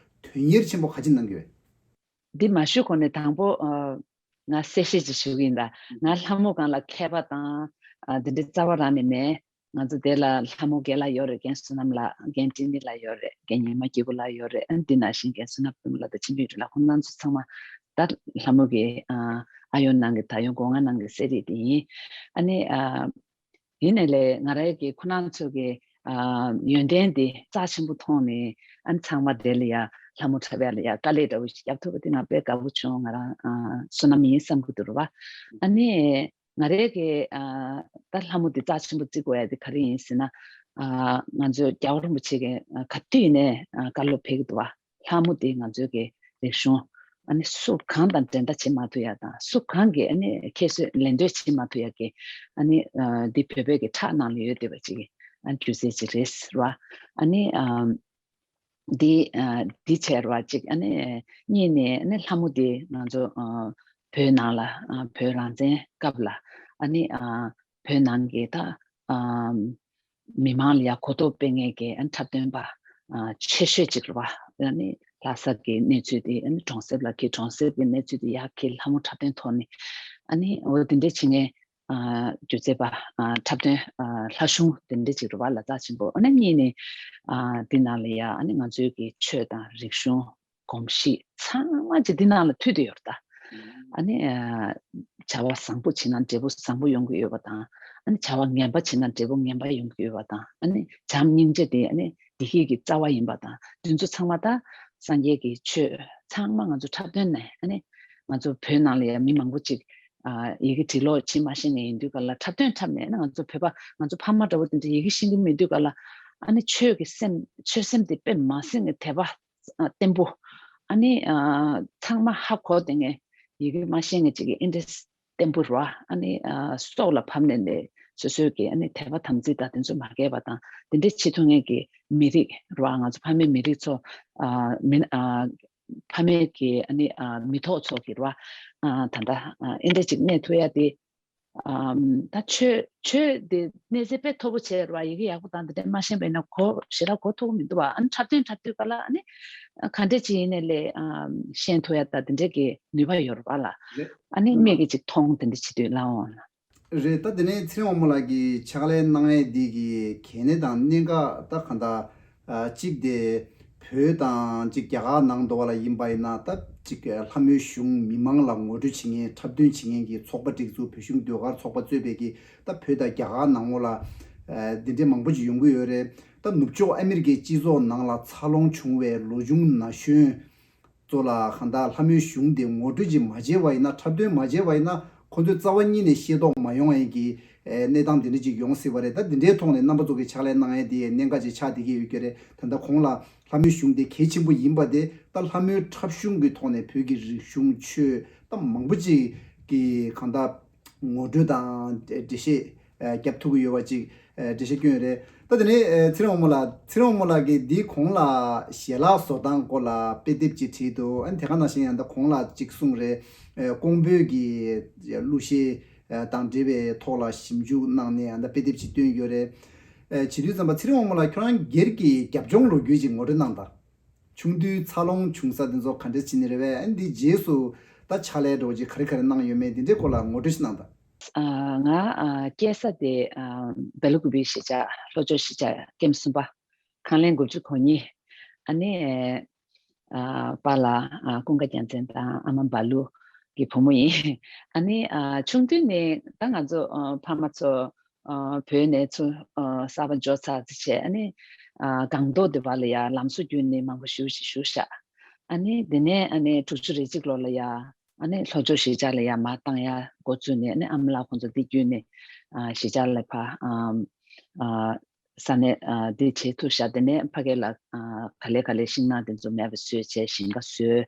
དོན་གཉེར་ཆེན་པོ་ག་ཅིག་གནང་གི་ཡོད། འདི་མ་ཞུས་གོང་ནས་དང་པོ་ཨ་ང་གསལ་བཤད་ཅིག་ཞུ་གི་ཡིན། ད་ང་ལྷ་མོ་སྒང་ལ་མཁས་པ་དང་ཨ་འདི་འདྲའི་རྩ་བ་རང་ནས་མེད། ང་ཚོ་དེ་ལ་ལྷ་མོ་རྒན་ལགས་ཡོད་རེད། རྒན་བསོད་ནམས་ལགས། རྒན་བཀྲིས་ནི་ལགས་ཡོད་རེད། རྒན་ཉི་མ་སྐྱིད་པོ་ལགས་ཡོད་རེད། ཨ་འདི་ནང་བཞིན་རྒན་བསོད་ནམས་སྤེན་པ་ལགས་དང་འཆི་མེད་རི་ལགས། ཁོང་རྣམ་ཚོ་ཚང་མ་ད་ལྷ་མོ་གི་ཨ་ཨ་ཡོང་ནང་གི་ད་ཡོང་སྒོ་ང་ནང་གི་གསེར་རིགས་དེ་ཡིན། ཨ་ནི་ཨ་ཡིན་ནའི་ལས་ང་རང་གི་ཁོ་རང་ཚོ་གི་ཨ་ཡོན་ཏན་དེ་རྩ་ཆེན་པོ་མཐོང་ནས་ཨ་ནི་ཚང་མ་དེ་ལ་ཡ་ལྷ་མོ་འཁྲབ་ཡ་ལ་ཡ་དཀའ་ལས་འདྲ་བོ་ཞིག་རྒྱབ་ཐུབ་པ་དེ་ང་དཔེ་དགའ་པོ་བྱུང་། ང་རང་ཨ་བསོད་ནམས་ཡིན་བསམ་གི་འདུག་ར་བ། ཨ་ནི་ང་རའི་གི་ཨ་ད་ལྷ་མོ་འདི་རྩ་ཆེན་པོ་བརྩི་དགོས་ཡ་དེ་ག་རེ་ཡིན་ཟེར་ན། ཨ་ང་ཚོའི་རྒྱལ་བ་རིན་པོ་ཆེ་གི་ཨ་ག་དུས་ནས་ཨ་བཀའ་སློབ་ཕེབས་ཀྱི་འདུག་བ། ལྷ་མོ་དེ་ང་ཚོའི་གི་རིག་གཞུང་ཨ་ནི་སུ་གང་དང་འགྲན་ཟླ་བྱེད་མ་ཐུབ་ཡ་དང་སུ་གང་གིས་ཨ་ནི་ཁྱད་གསོད་ལེན་འདོད་བྱེད་མ་ཐུབ་ཡ་གི་ཨ་ནི་ཨ་འདི་བོད་པའི་གི་ཁྲག་ནང་ལ་ཡོད་བསྡད་པ་ཅིག་གི་ཨ་སྒྱུ་རྩལ་ཅིག་རེད་ཟེར་བ། ཨ་ནི་ཨ། འདི་ཨ་འདི་བྱས་ར་བ་གཅིག་ཨ་ནི་གཉིས་ནས་ཨ་ནི་ལྷ་མོ་འདི་ང་ཚོ་ཨ་བོད་ནང་ལ་ཨ་བོད་རང་བཙན་སྐབས་ལ་ཨ་ནི་ཨ་བོད་ནང་གི་ད་ཨ་མི་མང་ལ་ཡ་གོ་རྟོགས་སྤེལ་མཁན་གྱི་ཨ་འཁྲབ་སྟོན་པ་ཨ་ཆེ་ཤོས་གཅིག་ར་བ། ཨ་ནི་ལྷ་ས་གི་གནས་ཚུལ་དེ་ཨ་ནི་གྲོང་གསེབ་ལ་འཁྱེར། གྲོང་གསེབ་ཀྱི་གནས་ཚུལ་དེ་ཡར་འཁྱེར། ལྷ་མོ་འཁྲབ་སྟོན་ཐོག་ནས་ཨ་ནི་འོ་དེ་འདྲས་བྱེད་མཁན། ཨ་སྒྱུ་རྩལ་པ་ཨ་འཁྲབ་སྟོན་ཨ་ལྷ་གཞུང་དེ་འདྲ་ཅིག་རེད་བ་ལ་རྩ་ཆེན་པོ། ཨ་ནི་གཉིས་ནི་ཨ་འདི་ནང་ལ་ཡ་ཨ་ནི་ང་ཚོའི་གི་ཆོས་དང་རིག་གཞུང་གོམས་གཤིས་ཚང་མ་ཅིག་འདི་ནང་ལ་ཐུག་བསྡད་ཡོད་རེད་ད། ཨ་ནི་ཨ་བྱ་བ་བཟང་པོ་བྱེད་ན་འབྲས་བུ་བཟང་པོ་ཡོང་གི་ཡོད་པ་དང་། ཨ་ནི་བྱ་བ་ངན་པ་བྱེད་ན་འབྲས་བུ་ངན་པ་ཡོང་གི་ཡོད་པ་དང་། ཨ་ནི་བྱམས་སྙིང་རྗེ་དེ་ཨ་ནི་བདེ་སྐྱིད་ཀྱི་རྩ་བ་ཡིན་པ་དང་། དེ་ཚོ་ཚང་མ་ད་སངས་རྒྱས་ཀྱི་ཆོས་ཚང་མ་ང་ཚོ་འཁྲབ་སྟོན་ནས་ཨ་ནི་ང་ཚོ་བོད་ནང་ལ་ཡ་མི་མང་པོ་ཅིག་ཨ་ཡི་གེ་འབྲི་ཀློག་བྱེད་མ་ཤེས་མཁན་ཡིན་དུས་ག་ལ་འཁྲབ་སྟོན་འཁྲབ་ནས་ཨ་ནི་ང་ཚོ་བོད་པ་ང་ཚོ་ཕ་མ་འདྲ་བོ་དེ་འདྲ་ཡི་གེ་ཤེས་ཀྱི་མེད་དུས་ག་ལ་ཨ་ནི་ཆོས་ཀྱི་སེམས་ཆོས་སེམས་དེ་དཔེ་མ་སྲིད་ནས་དད་པ་ཨ་བརྟན་པོ། ཨ་ནི་ཨ་ཚང་མ་ཧ་གོ་བསྡད་མཁན་ཡི་གེ་མ་ཤེས་མཁན་ཅིག་གི་ཨེ་འདྲ་བརྟན་པོ་རེད་བ། ཨ་ནི་ཨ་སྲོག་ལ་ཕབ་ནས་ནས་སོ་སོའི་གི་ཨ་ནི་དད་པ་དམ་ཚིག་དང་དེ་ཚོ་མ་རྒས་པ་དང་དེ་འདྲ་བྱེད་ཐུབ་མཁན་གྱི་མི་རིགས་རེད་བ། ང་ཚོ་ཕ་མའི་མི་རིགས་ཚོ་ཨ་མི་ཨ་ཕ་མའི་གི་ཨ་ནི་ཨ་མི་ཐོག་ཚོ་གི་རེད་བ། ཨ་ད་ལྟ་ཨ་ཨེ་འདྲ་ཅིག་གནས་ཐུབ་ཡ་དེ་ཨ་ད་ཆོས་ཆོས་དེ་གནས་ཚད་དཔེ་མཐོ་པོ་བྱས་རེད་བ། ཡི་གེ་ཡག་པོ་དང་དེ་འདྲ་མ་ཤེས་པ་ཡིན་ན་གོ་ཞེ་དྲག་གོ་ཐུབ་ཀྱི་མི་འདུག་བ། ཨ་ནི་འཁྲབ་སྟོན་འཁྲབ་དུས་ག་ལ་ཨ་ནི་ག་འདྲ་ཅིག་ཡིན་ནའི་ལས་ཨ་ཤེས་ཐུབ་ཡ་ད་དེ་འདྲ་གི་ནུས་པ་ཡོད་རེད་བ་ལ། ཨ་ནི་མིག་གིས་ཅིག་མཐོང་དེ་འདྲ་བྱེད་དུས་ལ་འོང་ན། རེད། ད་དེ་ནས་ཚེ་རིང་དབང་མོ་ལགས་ཀྱིས་ཕྱག་ལས་གནང་ཡས་འདི་གི་གལ་གནད་དང་གནད་འགག་ད་གང་ལྟར་ཨ་གཅིག་དེ་བོད་དང་གཅིག་རྒྱ་གར་ནང་དུ་བ་ལ་ཡིན་པ་ཡིན་ན་ད་གཅིག་ལྷ་མོའི་གཞུང་མི་མང་ལ་ངོ་སྤྲོད་བྱེད་མཁན་འཁྲབ་སྟོན་བྱེད་མཁན་གྱི་ཚོགས་པ་སྒྲིག་འཛུགས་བོད་གཞུང་ཟློས་གར་ཚོགས་པ་གཙོས་པའི་གི་ད་བོད་དང་རྒྱ་གར་ནང་ལོགས་ལ་ཨ་འདི་འདྲའི་མང་པོ་ཅིག་ཡོང་གི་ཡོད་རེད། ད་ནུབ་ཕྱོགས་ཨ་མི་རི་ཀའི་སྤྱི་ཚོགས་ནང་ལ་འཚར་ལོངས་བྱུང་བའི་ལོ་ཆུང་ན་གཞོན་ཚོ་ལ་གང་ལྟར་ལྷ་མོའི་གཞུང་དེ་ངོ་སྤྲོད་ཅིག་མ་བྱས་པ་ཡིན་ན། འཁྲབ་སྟོན་མ་བྱས་པ་ཡིན་ན་ཁོ་ཚོའི་རྩ་བ་ཉིད་ནས་ཤེས་རྟོགས་མ་ཡོང་ཡས་ཀྱི་ཨེ་གནས་སྟངས་འདི་འདྲ་ཅིག་ཡོང་སྲིད་པ་རེད། ད་འདི་འདྲའི་ཐོག་ནས་རྣམ་པ་ཚོ་གི་ཕྱག་ལས་གནང་ཡས་དེ་གནད་འགག་ཅིག་ཆགས་བསྡད་ཀྱི་ཡོད་ཀྱི་རེད། ད་ལྟ་ཁོང་ལ་ལྷ་མོའི་གཞུང་དེ་གལ་ཆེན་པོ་ཡིན་པ་དེ། ད་ལྷ་མོའི་འཁྲབ་གཞུང་གི་ཐོག་ནས་བོད་ཀྱི་རིག་གཞུང་ཆོས་ད་མང་པོ་ཅིག་གི་གང་ལྟར་ངོ་སྤྲོད་དང་འགྲེལ་བཤད་ཨ་རྒྱབ་ཐུབ་ཀྱི་ཡོད་པ་ཅིག་ཨ་འགྲེལ་བཤད་བསྐྱོན་ཡོད་རེད། ད་དེ་ནས་ཨ་ཚེ་རིང་དབང་མོ་ལགས། ཚེ་རིང་དབང་མོ་ལགས་ཀྱིས་འདིའི་གོང་ལ་ཞལ་ལག་བཟོ་སྟངས་སྐོར་ལ་དཔེ་དེབ་ཅིག་བྲིས་འདུག་ཨ་ནི་དེ་ག་ནང་བཞིན་ཡང་ད་གོང་ལ་ཅིག་གསུངས་རེད། ཨ་ཀོང་པོའི་གི་གླུ་གཞས་ཨ་དང་འབྲེལ་བའི་ཐོག་ལ་ཞིབ་འཇུག་གནང་ནས་ཨ་ད་དཔེ་དེབ་ཅིག་བཏོན་ཡོད་རེད། ཨ་བྱེད་དུས་ཙམ་པ་ཚེ་རིང་དབང་མོ་ལགས་ཁྱོད་རང་སྒེར་གྱི་རྒྱབ་ལྗོངས་ལོ་རྒྱུས་ཅིག་ངོ་སྤྲོད་གནང་དང་། ཆུང་དུས་འཚར་ལོངས་བྱུང་ས་དེ་ཚོ་ག་འདྲ་བྱས་ནས་རེད་པས། ཨ་ནི་འདི་རྗེས་སུ་ད་ཕྱག་ལས་འདྲ་བོ་ཅིག་ག་རེ་ག་རེ་གནང་ཡོད་མེད་འདི་འདྲའི་སྐོར་ལ་ངོ་སྤྲོད་ཞིག་གནང་དང་། ཨ་ང་ཨ་སྐྱེས་ས་དེ་ཨ་སྦེ་ལ་ཀུ་པེ་གཞིས་ཆགས། ལྷོ་ཕྱོགས་གཞིས་ཆགས་ཀེམ་གསུམ་པ། ཁང་ལན་དགུ་བཅུ་གོ་གཉིས། ཨ་ནི་ཨ་པཱ་ལགས་ཨ་ཀུན་དགའ་རྒྱལ་མཚན་དང་ཨ་མ་བ་ལུ། གི་བུ་མོ་ཡིན། ཨ་ནི་ཨ་ཆུང་དུས་ནས་ད་ང་ཚོ་ཨ་ཕ་མ་ཚོ་ཨ་བོད་ནས་ཚུར་ཨ་གསར་པ་འབྱོར་ཚར་ཚེ་བྱས། ཨ་ནི་ཨ་སྒང་ཏོག་འདི་བ་ལ་ཡ་ལམ་བཟོ་བརྒྱུད་ནས་མང་པོ་ཞེ་པོ་ཞིག་བཞུགས་ཤག་ཨ་ནི་དེ་ནས་ཨ་ནི་དྲུག་ཅུ་རེ་གཅིག་ལོ་ལ་ཡ་ཨ་ནི་ལྷོ་ཕྱོགས་གཞིས་ཆགས་ལ་ཡ་མར་བཏང་ཡ་འགོ་བཙུགས་ནས། ཨ་ནི་ཨ་མ་ལགས་ཁོང་ཚོ་འདི་བརྒྱུད་ནས་ཨ་གཞིས་ཆགས་ལ་ཕར་ཨ་ཨ་ས་གནས་ཨ་འདི་བྱེད་ཐུབ་ཤག་དེ་ནས་ཕ་གི་ལ་ཨ་ག་ལེ་ག་ལེ་ཤིང་ནགས་དེ་ཚོ་མེད་པ་བཟོས་བྱས། ཞིང་ཁ་བཟོས།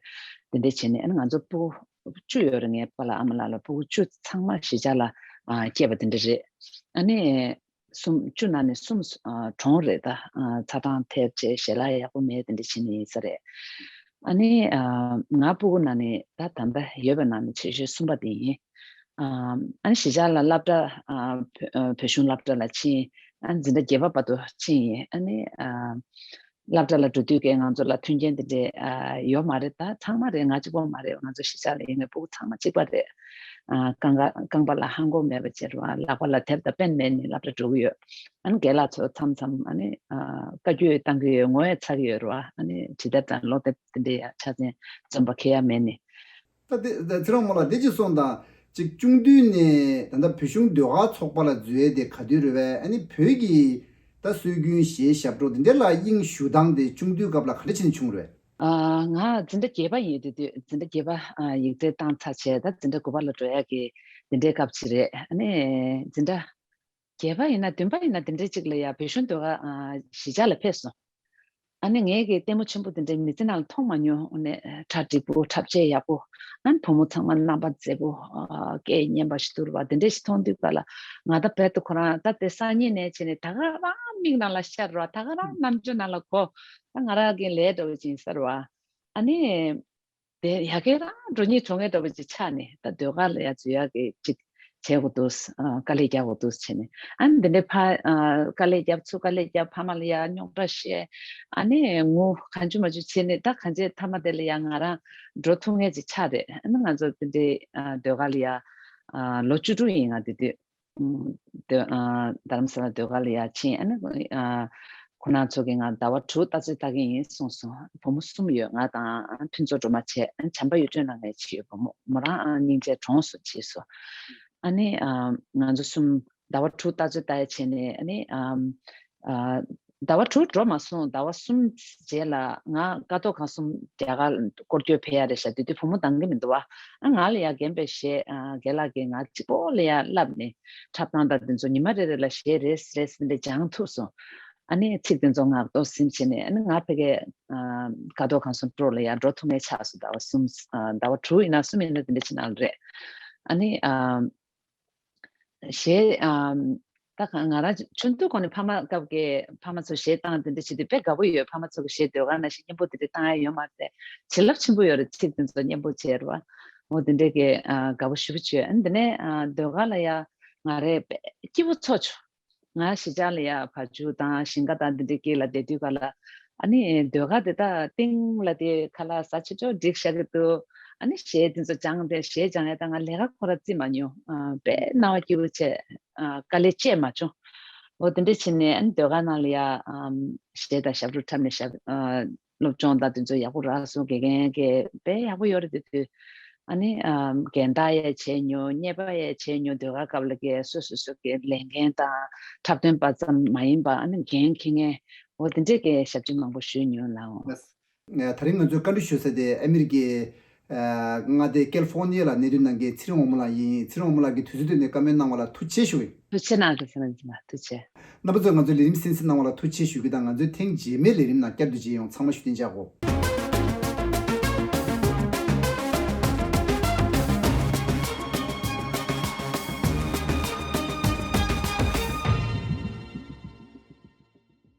དེ་འདྲ་བྱས་ནས་ཨ་ནི་ང་ཚོ་སྤུ་གུ་བཅུ་ཡོད་རེད། ངའི་པཱ་ལགས་ཨ་མ་ལགས་ལ་སྤུ་གུ་བཅུ་ཚང་མ་གཞིས་ཆགས་ལ་ཨ་སྐྱེས་པ་དེ་འདྲ་རེད། ཨ་ནི་གསུམ་བཅུ་ནང་ནས་གསུམ་ཨ་གྲོངས་རེད། ད་ཨ་ཚ་གྲང་ཐེབས་བྱས་ཞལ་ལག་ཡག་པོ་མེད་དེ་འདྲ་བྱས་ནས་ཡིན་ས་རེད། ཨ་ནི་ཨ་ང་སྤུ་གུ་ནང་ནས་ད་ད་ལྟ་ཡོད་པ་ནང་ནས་ཆེ་ཤོས་གསུམ་པ་དེ་ཡིན། ཨ་ཨ་ནི་གཞིས་ཆགས་ལ་སློབ་གྲྭ་ཨ་བོད་ཨ་བོད་གཞུང་སློབ་གྲྭ་ལ་ཕྱིན། ཨ་ནི་འཛིན་གྲྭ་བརྒྱད་པ་བར་དུ་ཕྱིན་ཡིན། ཨ་ནི་ཨ་སློབ་གྲྭ་ལ་འགྲོ་དུས་ཀའི་ང་ཚོ་ལ་མཐུན་རྐྱེན་དེ་འདྲའི་ཨ་ཡོད་མ་རེད། ད་ཚང་མ་རེད། ང་གཅིག་པོ་མ་རེད། ང་ཚོ་གཞིས་ཆགས་ལ་ཡོད་མཁན་སྤུ་གུ་ཚང་མ་གཅིག་པ་རེད། ཨ་རྐང་པ་རྐང་པ་ལ་ལྷམ་གོག་མེད་པ་བྱས་རེད་བ། ལག་པ་ལ་དེབ་དང་པེན་མེད་ནས་སློབ་གྲྭ་འགྲོ་གི་ཡོད། ཨ་ནི་རྒན་ལགས་ཚོ་མཚམས་མཚམས་ཨ་ནི་ཨ་བཀའ་བཀྱོན་བཏང་གི་ཡོད། ངོ་ཡང་ཚ་གི་ཡོད་རེད་བ། ཨ་ནི་བྲིས་དེབ་དང་ཀློག་དེབ་དེ་འདྲའི་ཡང་ཆ་ཚང་འཛོམས་པ་ཁེ་ཡ་མེད་ནས། ད་དེ་ད་ཚེ་རིང་མོ་ལགས་འདི་ཅིག་གསུངས་དང་། ཅིག་ཆུང་དུས་ནས་ད་ལྟ་བོད་གཞུང་ཟློས་གར་ཚོགས་པ་ལ་འཛུལ་ཡས་དེ་ག་དུས་རེད་པས། ཨ་ནི་བོད་ཀྱི་ད་སྲོལ་རྒྱུན་གཞས་ཞབས་བྲོ་འདི་འདྲ་ལ་དབྱིངས་ཞུགས་སྟངས་དེ་ཆུང་དུས་སྐབས་ལ་ག་འདྲ་བྱས་ནས་བྱུང་རེད། ཨ་ང་འཛིན་གྲྭ་བརྒྱད་པ་ཡིན་དུས་དུས་འཛིན་གྲྭ་བརྒྱད་པ་ཨ་ཡིག་ཚད་བཏང་ཚར་བྱས། ད་འཛིན་གྲྭ་དགུ་པ་ལ་འགྲོ་ཡག་གི་འདི་འདྲའི་སྐབས་ཅིག་རེད། ཨ་ནི་འཛིན་གྲྭ་བརྒྱད་པ་ཡིན་ན་བདུན་པ་ཡིན་ན་དེ་འདྲའི་ཅིག་ལ་ཡ་བོད་གཞུང་ཟློས་གར་ཨ་གཞིས་ཆགས་ལ་ཕེབས་སོང་། ཨ་ནི་ངའི་གི་ལྟད་མོ་ཆེན་པོ་དེ་འདྲའི་མི་ཚེ་ནང་ལ་མཐོང་མ་མྱོང་། ཨ་ནི་གྲ་འགྲིག་པོ། འཁྲབ་ཆས་ཡག་པོ། ཨ་ནི་བུ་མོ་ཚང་མ་རྣམ་པ་མཛེས་པོ། ཨ་སྐད་སྙན་པ་ཞིག་འདུག་རེད་བ། དེ་འདྲ་ཞིག་མཐོང་དུས་ཀ་ལ་ང་ད་རྦད་དེ་ཁོ་རང་ད་དེ་སང་ཉིན་ནས་བྱས་ནས་ད་ག་རང་མིག་ནང་ལ་ཤར་རེད་བ། ད་ག་རང་རྣམ་དཔྱོད་ནང་ལ་གོ། ད་ང་རང་གི་ལས་འདྲ་བོ་ཅིག་ཡིན་ས་རེད་བ། ཨ་ནི། དེ་ཡ་གི་རང་འགྲོ་སྙིང་བྲོ་མཁན་འདྲ་བོ་ཅིག་ཆགས་ནས། ད་ཟློས་གར་ལ་ཡ་འཛུལ་ཡག་གི་ཅིག་བྱེད་དགོས་འདུག་ཨ་དཀའ་ལས་རྒྱག་དགོས་འདུག་བྱས་ནས། ཨ་ནི་འདི་འདྲའི་ཕ་ཨ་དཀའ་ལས་རྒྱབ། ཚུར་དཀའ་ལས་རྒྱབ། ཕ་མ་ལ་ཡ་རྙོག་དྲ་བཤད། ཨ་ནི་ངུ། གང་བྱུང་མང་བྱུང་བྱས་ནས། ད་གང་བྱས་མཐའ་མ་དེ་ལ་ཡ་ང་རང་འགྲོ་ཐུབ་མཁན་ཅིག་ཆགས་རེད། ཨ་ནི་ང་ཚོ་འདི་འདྲའི་ཨ་ཟློས་གར་ལ་ཡ་ཨ་ལོ་བཅུ་དྲུག་ཡིན་ང་དེ་དུས། ཨུམ། དེ་ཨ་རྡ་རམ་ས་ལ་ཟློས་གར་ལ་ཡར་ཕྱིན། ཨ་ནི་ཨ་ཁོ་རང་ཚོ་གིས་ང་ཟླ་བ་དྲུག་ལྟ་ཚུལ་ལྟ་གི་ཡིན་གསུངས་སོང་། བུ་མོ་གསུམ་ཡོད། ང་དང་ཨ་ཕུན་ཚོགས་སྒྲོལ་མ་བྱས། ཨ་བྱམས་པ་གཡུ་སྒྲོན་ལ་ངའི་ཕྱི་ཡོད་བུ་མོ། མོ་རང་ཨ་སྙིང་རྗེ་གྲོངས་སོང་། བྱས་སོང་། ཨ་ནི་ཨ་ང་ཚོ་གསུམ་ཟླ་བ་དྲུག་ལྟ་ཚུལ་ལྟ་ཡ་བྱས་ནས། ཨ་ནི་ཨ་ཨ་ཟླ་བ་དྲུག་འགྲོ་མ་སོང་། ཟླ་བ་གསུམ་རྗེས་ལ་ང་ཀ་ཐོག་ཁང་གསུམ་རྒྱ་གར་སྐོར་སྐྱོད་ཕེབས་ཡ་རེད་ཤག་དེ་དུས་བུ་མོ་འདང་གི་མི་འདུག་བ། ཨ་ང་ལ་ཡ་རྒན་པའི་གཞས་ཨ་རྒན་ལགས་ཀྱིས་ང་གཅིག་པོ་ལ་ཡ་བསླབས་ནས། འཁྲབ་སྟངས་དང་དེ་ཚོ་ཉི་མ་རེ་རེ་ལ་གཞས་རེ་རེ་འདི་འདྲ་སྦྱང་ཐུབ་སོང་། ཨ་ནི་ཚིག་དེ་ཚོ་ངག་ཐོག་ཟིན་བྱས་ནས། ཨ་ནི་ང་ཕ་གིའི་ཨ་ཀ་ཐོག་ཁང་གསུམ་སྤྲོ་ལ་ཡ་འགྲོ་ཐུབ་མཁན་ཆགས་སོང་། ཟླ་བ་གསུམ་ཨ་ཟླ་བ་དྲུག་ཡིན་ན་གསུམ་ཡིན་ན་དེ་འདྲ་ཅིག་ནང་རེད། ཨ་ནི་ཨ་གཞས་ཨམ། ད་ག་ང་རང་ཆུང་དུས་གོང་ནས་ཕ་མ་སྐབས་ཀྱི་ཕ་མ་ཚོ་གཞས་བཏང་དེ་འདྲ་བྱེད་དུས་དཔེ་དགའ་པོ་ཡོད། ཕ་མ་ཚོ་གི་གཞས་ཟློས་གར་ནང་བཞིན་སྙན་པོ་དེ་འདྲ་བཏང་ཡ་ཡོད་མ་རེད། བྱིན་རླབས་ཆེན་པོ་ཡོད་རེད། ཚིག་དེ་ཚོ་སྙན་པོ་བྱས་རེད་བ། འོ་དེ་འདྲའི་གི་ཨ་དགའ་པོ་ཞེ་པོ་བྱོས། ཨ་ནི་དེ་ནས་ཨ་ཟློས་གར་ལ་ཡ་ང་རེ་དཔེ་སྐྱིད་པོ་ཚོར་བྱུང་། ང་གཞིས་ཆགས་ལ་ཡ་བ་ཕྱུགས་དང་ཞིང་ཁ་དང་དེ་འདྲའི་དཀྱིལ་ལ་བསྡད་དུས་ཀ་ལ། ཨ་ནི་ཟློས་གར་དེ་ད་སྟེང་ལ་དེ་ཁ་ལག་ཟ་ཆོག་ཆོག་སྒྲིག་བཞག་གི་འདུག་ཨ་ནི་གཞས་དེ་ཚོ་སྦྱངས་ཏེ། གཞས་སྦྱང་ཡ་ད་ང་ལས་ཀ་ཁོ་ར་རྩིས་མ་མྱོང་། ཨ་དཔེ་སྣང་བ་སྐྱིད་པོ་བྱས། ཨ་དཀའ་ལས་སྤྱད་མ་བྱུང་། འོ་དེ་འདྲ་བྱས་ནས་ཨ་ནི་ཟློས་གར་ནང་ལ་ཡ་ཨམ་གཞས་དང་ཞབས་བྲོ་འཁྲབ་ནས་ཞབས་ཨ་སློབ་སྦྱོང་དང་དེ་ཚོ་ཡག་པོ་རག་སོང་། དགེ་རྒན་གྱིས་དཔེ་ཡག་པོ་ཡོད་རེད། དེ་དུས་ཨ་ནི་ཨམ་རྒན་བདག་ཡང་བྱས་མྱོང་། གཉེར་པ་ཡང་བྱས་མྱོང་། ཟློས་གར་སྐབས་ལ་གི་སོ་སོ་སོ་གི་ལས་འགན་དང་འཁྲབ་སྟོན་པ་ཙམ་མ་ཡིན་པ། ཨ་ནི་འགན་འཁྱེར་མཁན་འོ་དེ་འདྲས་ཀྱི་ཞབས་ཕྱི་མང་པོ་ཞུས་མྱོང་ལགས། ལགས། ད་རིང་ང་ཚོའི་བཀའ་འདྲི་ཞུ་ས་དེ་ཨ་མི་རི་ཀའི་ཨ་མངའ་སྡེ་ཀལ་ཧྥོ་ནི་ཡ་ལ་གནས་སྡོད་གནང་མཁན་ཚེ་རིང་དབང་མོ་ལགས་ཡིན། ཚེ་རིང་དབང་མོ་ལགས་ཀྱིས་དུས་ཚོད་བཏོན་ནས་བཀའ་མོལ་གནང་བ་ལ་ཐུགས་རྗེ་ཆེ་ཞུ་གི་ཡིན། ཐུགས་རྗེ་གནང་། ཐུགས་རྗེ་གནང་། ཐུགས་རྗེ་གནང་། རྣམ་པ་ཚོས་ང་ཚོའི་ལས་རིམ་གསན་གཟིགས་གནང་བ་ལ་ཐུགས་རྗེ་ཆེ་ཞུ་གི་དང་། ང་ཚོའི་ཐེངས་རྗེས་མའི་ལས་རིམ་ནང་བསྐྱར་དུ་མཇལ་ཡོང་། ཚང་མ་བཞུགས་གདན་འཇགས་དགོས།